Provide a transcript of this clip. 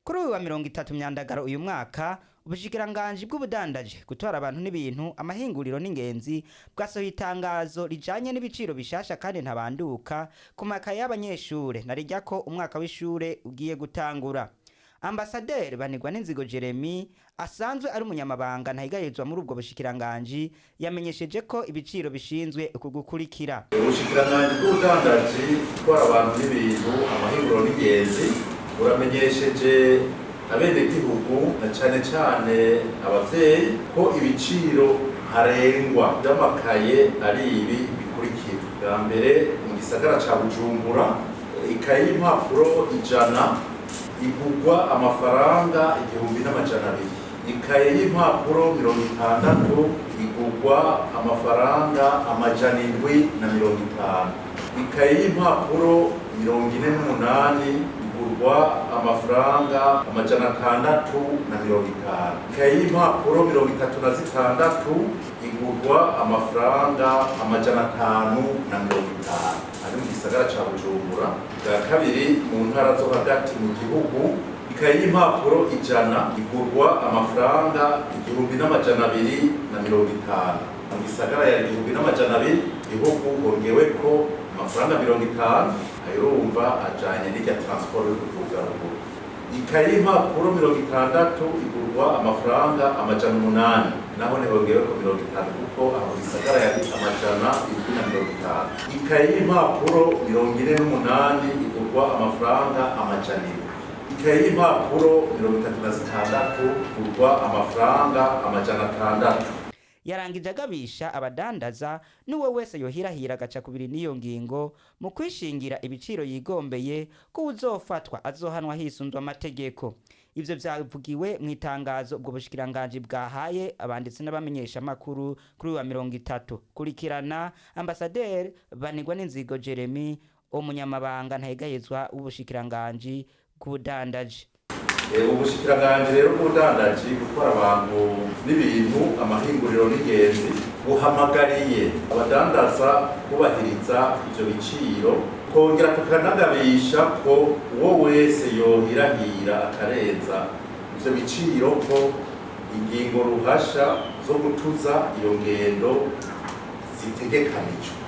Kuri uyu wa 30 Myandagaro uyu mwaka, ubushikiranganji bw'ubudandaji, gutwara abantu n'ibintu, amahinguriro n'ingenzi bwasohoye itangazo rijanye n'ibiciro bishasha kandi ntabanduka ku makaye y'abanyeshure, narirya ko umwaka w'ishure ugiye gutangura. Ambasaderi Banigwa n'Inzigo Jeremy, asanzwe ari umunyamabanga ntahigarizwa muri ubwo bushikiranganji, yamenyesheje ko ibiciro bishinzwe uku gukurikira. Ubushikiranganji bw'ubudandaji, gutwara abantu n'ibintu, amahinguriro n'ingenzi buramenyesheje abenegihugu na cane cane abavyeyi ko ibiciro ntarengwa vy'amakaye ari ibi bikurikira: bwa mbere, mu gisagara ca Bujumbura, ikaye y'impapuro 100 igurwa amafaranga 1200, ikaye y'impapuro 60 igurwa amafaranga 750, ikaye y'impapuro 48 igurwa amafaranga 650, ikaye y'impapuro 36 igurwa amafaranga 550, ari mu gisagara ca Bujumbura. Bwa kabiri, mu ntara zo hagati mu gihugu, ikaye y'impapuro 100 igurwa amafaranga 1250. Mu gisagara ya 1200, igihugu hongeweko amafaranga 50, ayo urumva ajanye n'irya transport yo kuduga ruguru. Ikaye y'impapuro 60 igurwa amafaranga 800, naho ntihongeweko 50 kuko aho mu gisagara yari 750. Ikaye y'impapuro 48 igurwa amafaranga 700, ikaye y'impapuro 36 igurwa amafaranga 600. Yarangije agabisha abadandaza n'uwo wese yohirahira agaca kubiri n'iyo ngingo mu kwishingira ibiciro yigombeye, ko uzofatwa azohanwa hisunzwe amategeko. Ivyo vyavugiwe mu itangazo ubwo bushikiranganji bwahaye abanditsi n'abamenyeshamakuru kuri uyu wa 30. Kurikirana ambasaderi Banigwa n'Inzigo Jeremy, umunyamabanga ntahegayezwa w'ubushikiranganji bw'ubudandaji. Ubushikiranganji rero bw'ubudandaji, gutwara abantu n'ibintu, amahinguriro n'ingenzi buhamagariye abadandaza kubahiriza ivyo biciro, kongera tukanagabisha ko uwo wese yohirahira akarenza ivyo biciro ko ingingo ruhasha zo gutuza iyo ngendo zitegekanijwe.